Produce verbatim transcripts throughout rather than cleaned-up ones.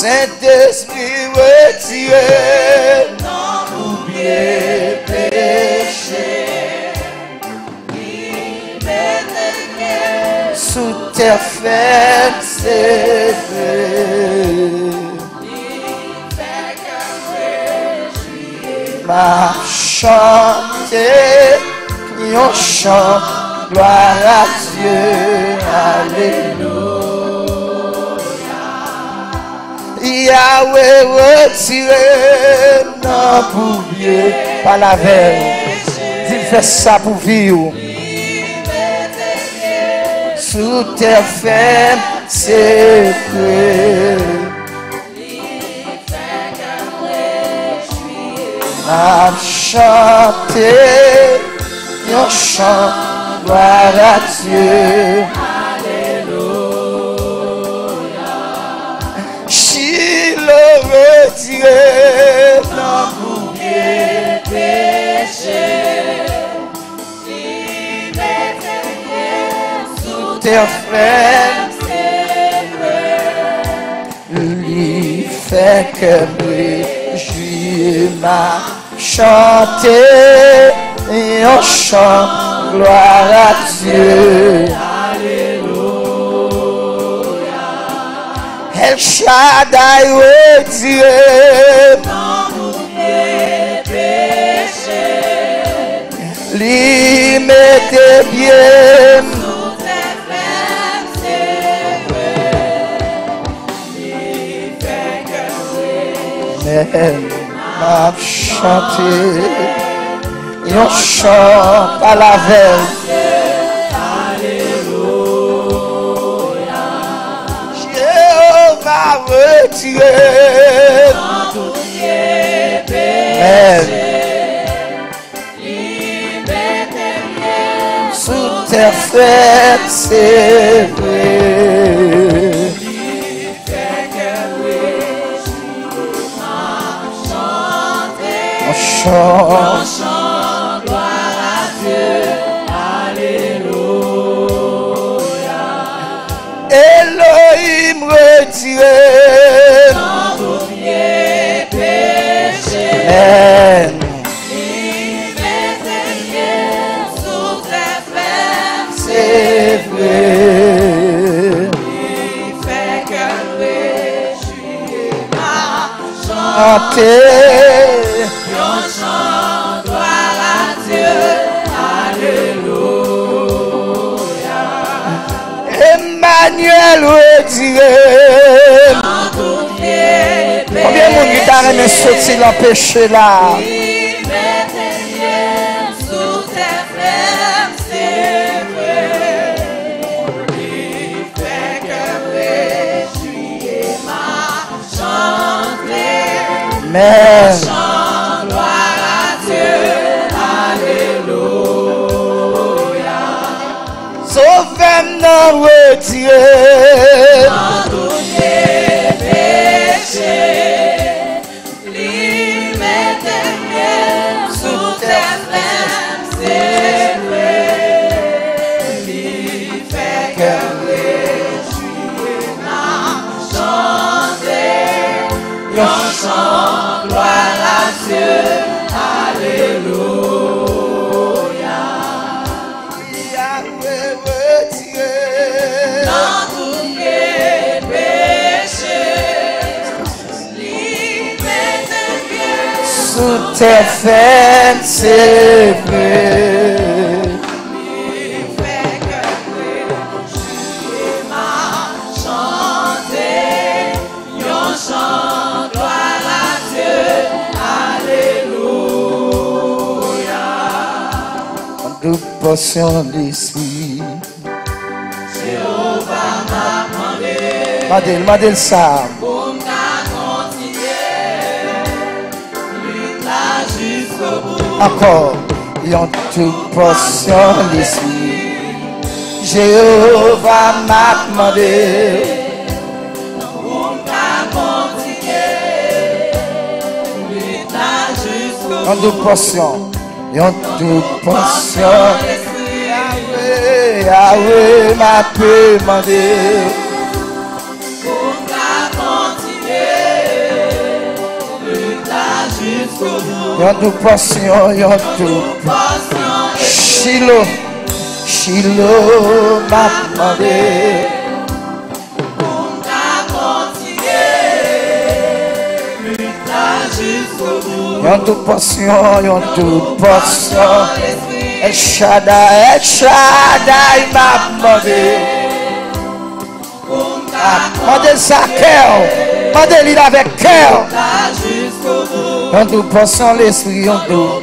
Sentespri retire nan boubye peche. Li mete pye sou tè fèm, se vre. Li fè kè m rejwi. M ap chante yon chan glwa a Dye. Alelouya. Yawe retire m nan boubye. Pale avè l. Di l fè sa pou vi w. Sou tè fèm, se vre. M ap chante yon chan glwa a Dye. Alelouya. Chilo retire nan boubye peche. Li mete pye sou tè fèm, se vre. Li fè kè m rejwi, m ap chante yon chan glwa a Dye. Alelouya. El Shaddai retire nan boubye peche. Li mete pye m sou tè fèm, se vre. Li fè kè m rejwi. Amèn. M ap chante yon chan, pale avè l. Alelouya. Jewova retire. Amèn. Sou tè fèm, se vre. Yon chan. Yon chan glwa a Dye. Alelouya. Elohim retire. Nan boubye peche. Amèn. Li mete pye sou tè fèm, se vre. Li fè kè m rejwi, m ap chante yon chan glwa a Dye. Alelouya. Emmanuel retire. Nan tout pye. Konbyen moun ki ta renmen soti nan peche la? Li mete pye sou tè fèm, se vre. Li fè kè m rejwi, m ap chante. Amèn. Chan glwa a Dye. Alelouya. Sovè m nan retire. Nan tout pye peche. Li mete pye sou tè fèm, se vre. Li fè kè m rejwi, m ap chante yon chan glwa a Dye. Alelouya. Yawe retire. Nan tout pye peche. Li mete pye sou tè fèm, se vre. Li fè kè m rejwi, m ap chante yon chan glwa a Dye. Alelouya. Yon doub pòsyon lespri. Jewova, m ap mande. Mande l, mande l sa. Pou m ka kontinye lit la jiskobout. Ankò, yon doub pòsyon lespri. Jewova, m ap mande. Pou m ka kontinye lit la jiskobout. Yon doub pòsyon. Yon doub pòsyon. Yawe, Yawe, m ape mande. Pou m ka kontinye Yon dou pòsyon, yon dou pòsyon. Chilo, Chilo, m ap mande. Pou m ka kontinye lit la jiskobout. Yon dou pòsyon, yon dou pòsyon. El Shaddai, El Shaddai, m ap mande. Pou m ka mande l sa kè w. Mande li l avèk kè w. Yon dou pòsyon lespri, yon dou.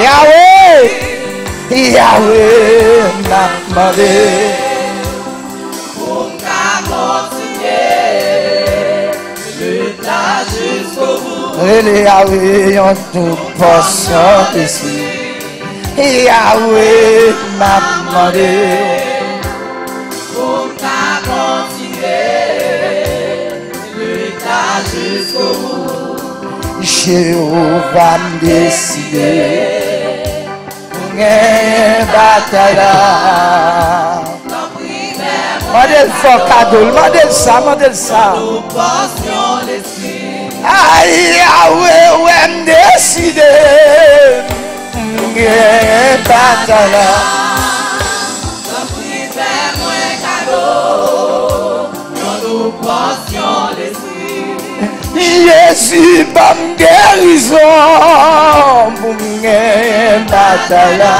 Yawe, Yawe, m ap mande. Pou m ka kontinye lit la jiskobout. Rele Yawe yon dou pòsyon lespri. Yawe, m ap mande. Pou m ka kontinye lit la jiskobout. Jewova, m deside. Pou m genyen batay la. Mande l fò kado l, mande l sa, mande l sa. Ay, Yawe, wè m deside. M genyen batay la. Tanpri fè mwen kado yon dou pòsyon lespri. Jezi, ban m gerizon pou m genyen batay la.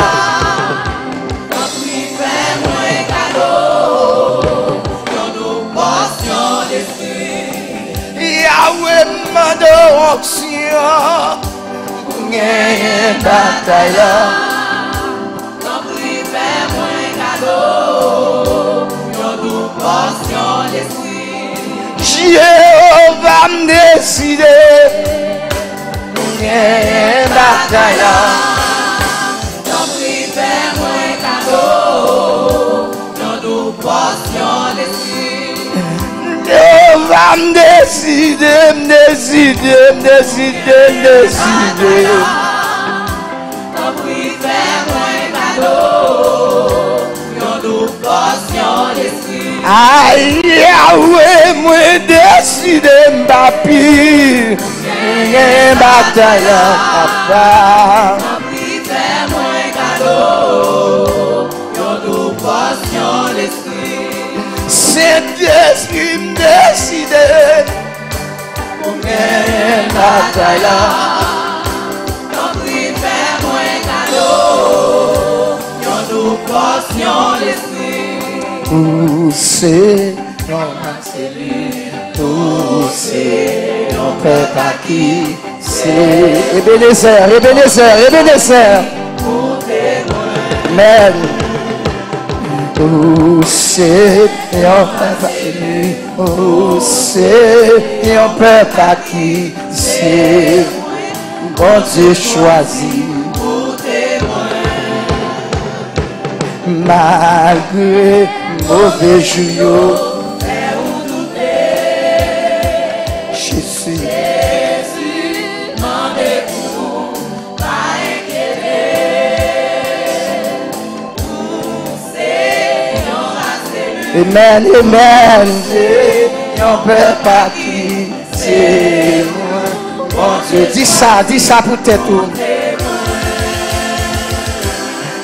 Tanpri fè mwen kado yon dou pòsyon lespri. Yawe, m mande w onksyon pou m genyen batay la. Tanpri fè mwen kado yon dou pòsyon lespri. Jewova, m deside pou m genyen batay la. Tanpri fè mwen kado yon dou pòsyon lespri. Jewova, m deside, m deside, m deside, m deside. Tanpri fè mwen kado yon dou pòsyon lespri. Ay, Yawe, mwen deside m pa pi genyen batay la, papa. Tanpri fè mwen kado yon dou pòsyon lespri. Sentespri, m deside pou m genyen batay la. Tanpri fè mwen kado yon dou pòsyon lespri. Ou se yon race élue, ou se yon pèp aki. Se Ebenezè, Ebenezè, Ebenezè. Amèn. Ou se yon pèp eli, ou se yon pèp aki, se Bondye chwazi. Malgre move jou yo, Jezi. Amèn, amèn. Se yon pèp aki, se mwen, Bondye. Di sa, di sa pou tèt ou.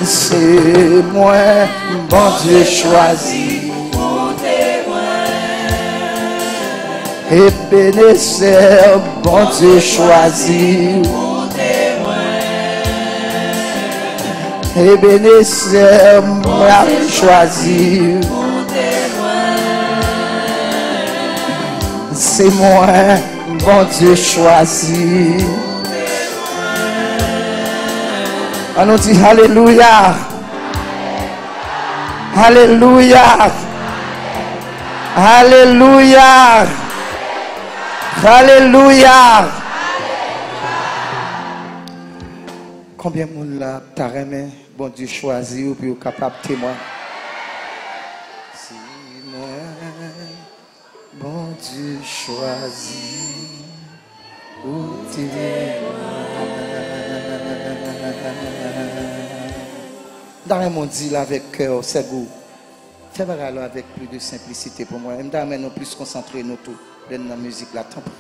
Se mwen, Bondye chwazi. Ebenezè, Bondye chwazi. Ebenezè, Bondye chwazi. Se mwen, Bondye chwazi. An nou di alelouya. Alelouya. Alelouya. Alelouya. Konbyen moun la ta renmen Bondye chwazi w pou yo kapab temwen? Si mwen Bondye chwazi ou te. M ta renmen w di l avèk kè w, Sègou. Fè bagay la avèk plis de senplisite pou mwen. E m ta renmen nou plis konsantre nou tou lè n nan mizik la, tanpri.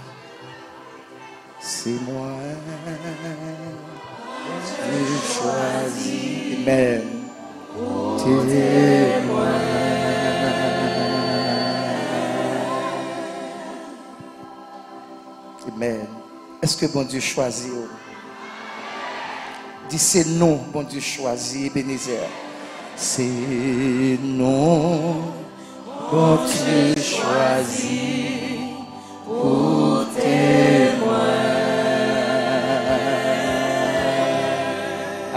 Se mwen li chwazi. Amen. Pou temwen. Amen. Èske Bondye chwazi w? Di, se nou Bondye chwazi, Ebenezè. Se nou Bondye chwazi pou temwen.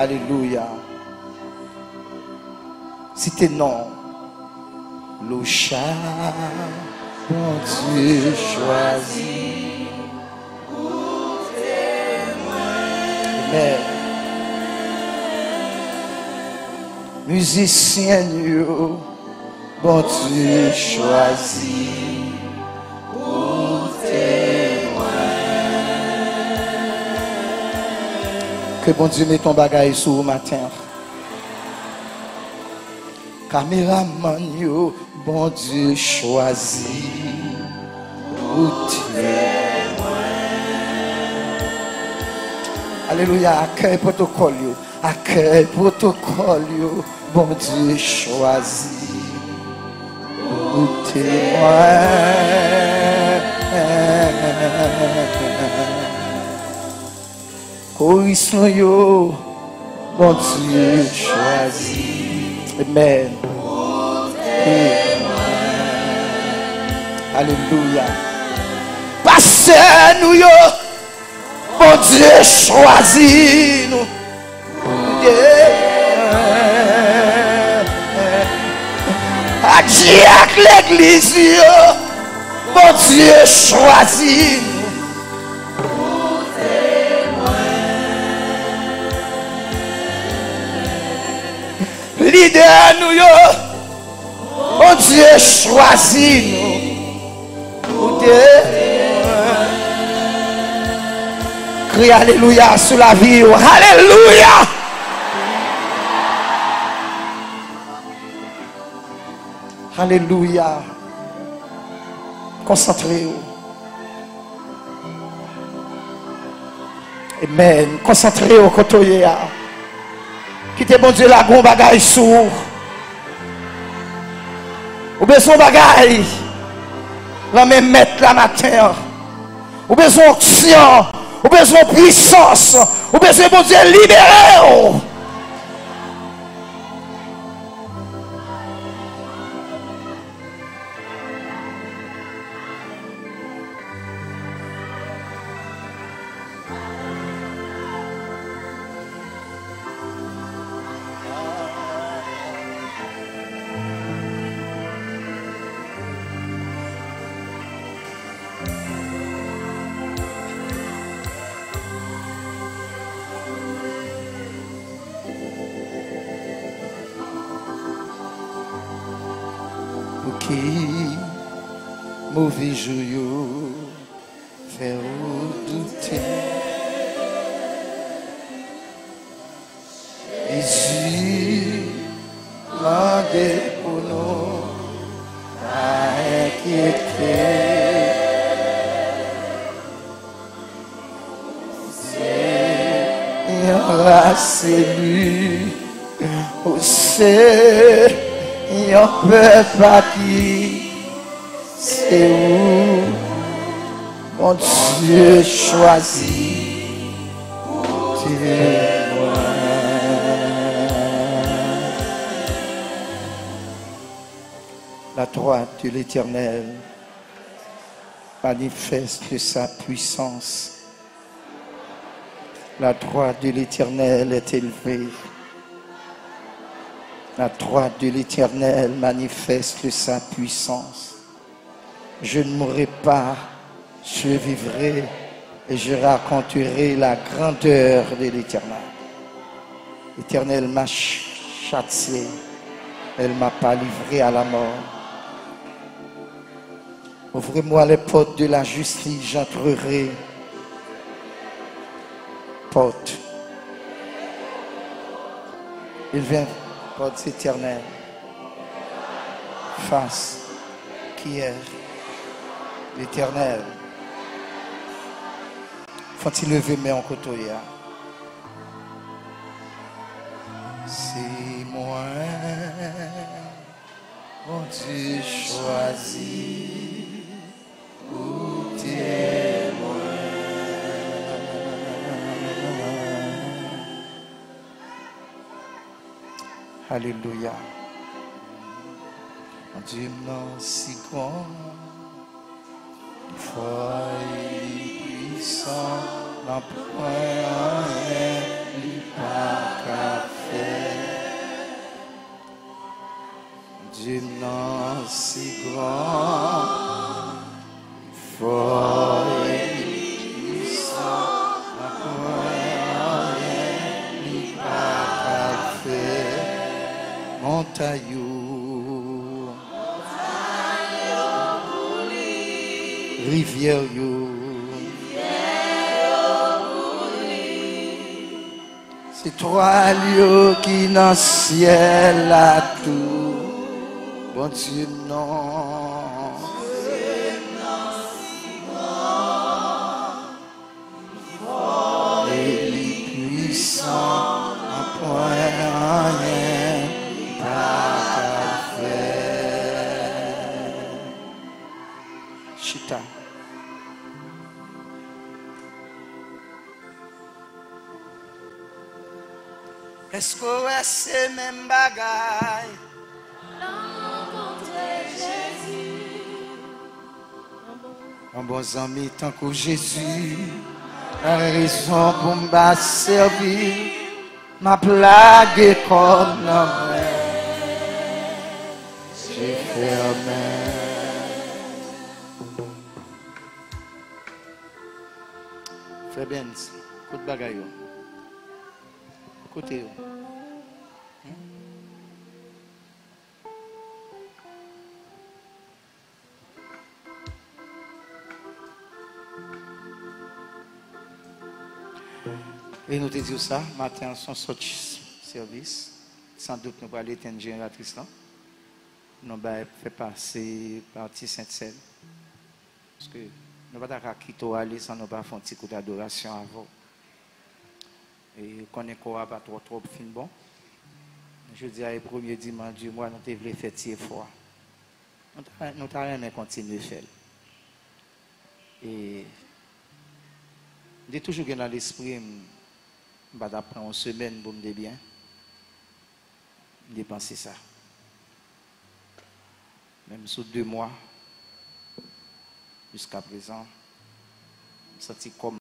Alelouya. Site non. Loucha, Bondye chwazi. Amen. Mizisyen yo, Bondye chwazi. Ke Bondye mete yon bagay sou ou maten an. Kameramann yo, Bondye chwazi pou temwen. Alelouya, akèy pwotokòl yo, akèy pwotokòl yo, Bondye chwazi pou temwen. Koris nou yo, Bondye chwazi. Amen. Alelouya. Pastè nou yo, Bondye chwazi nou. Adyak legliz yo, Bondye chwazi nou. Lidè nou yo, Bondye chwazi nou. Koute. Kri alelouya sou lavi w. Alelouya! Alelouya. Konsantre w. Amen. Konsantre w kote w ye a. Kite Bondye lage yon bagay sou ou. Ou bezwen yon bagay nan men Mèt la maten an. Ou bezwen onksyon. Ou bezwen pwisans. Ou bezwen Bondye libere w. Pouki move jou yo fè w doute? Jezi mande pou nou pa enkyete. Senyè, se li, ou se yon pèp a ki se ou Bondye chwazi pou temwen. La droite de l'Éternel manifeste sa puissance. La droite de l'Éternel est élevée. La droite de l'Éternel manifeste sa puissance. Je ne mourrai pas, je vivrai et je raconterai la grandeur de l'Éternel. L'Éternel m'a ch- châtié, elle m'a pas livré à la mort. Ouvrez-moi les portes de la justice, j'entrerai. Porte. Il vient, porte éternelle. Face. Qui est l'Éternel. Fò ti leve men w kote w ye a. Se mwen, Bondye chwazi pou temwen. Alelouya. Bondye m nan si gran, fò e li pwisan, nan pwen anyen li pa ka fè. Bondye m nan si gran, fò e li pwisan, pa gen anyen li pa ka fè. Montay yo, rivyè yo, se twal yo ki nan syèl la tou. Bondye m nan. E li pwisan, nan pwen anyen li pa ka fè. Chita. Èske w wè se menm bagay? Lè w rankontre Jezi. Yon bon zanmi tankou Jezi, pa gen rezon pou m pa sèvi, m ap lage kò m nan men, je fèmen. Frè Benz, kote bagay yo? Kote yo? Hmm? E nou te di w sa, maten an se yon sòt sèvis. San dout nou pral etenn jeneratris lan. Nou bay fè pase pati Sentsèn. Paske nou pa ta ka kite w ale san nou pa fè yon ti kout adorasyon avè w. E konnen kò a pa twò twòp fin bon. Jodi a e premye dimanch di mwa, nou te vle fè ti efò a. Nou ta, nou ta renmen kontinye fè l. E m te toujou gen nan lespri m, m pa t ap pran yon semèn pou m te byen. M te panse sa. Men m sou de mwa, jiskaprezan, m santi kò m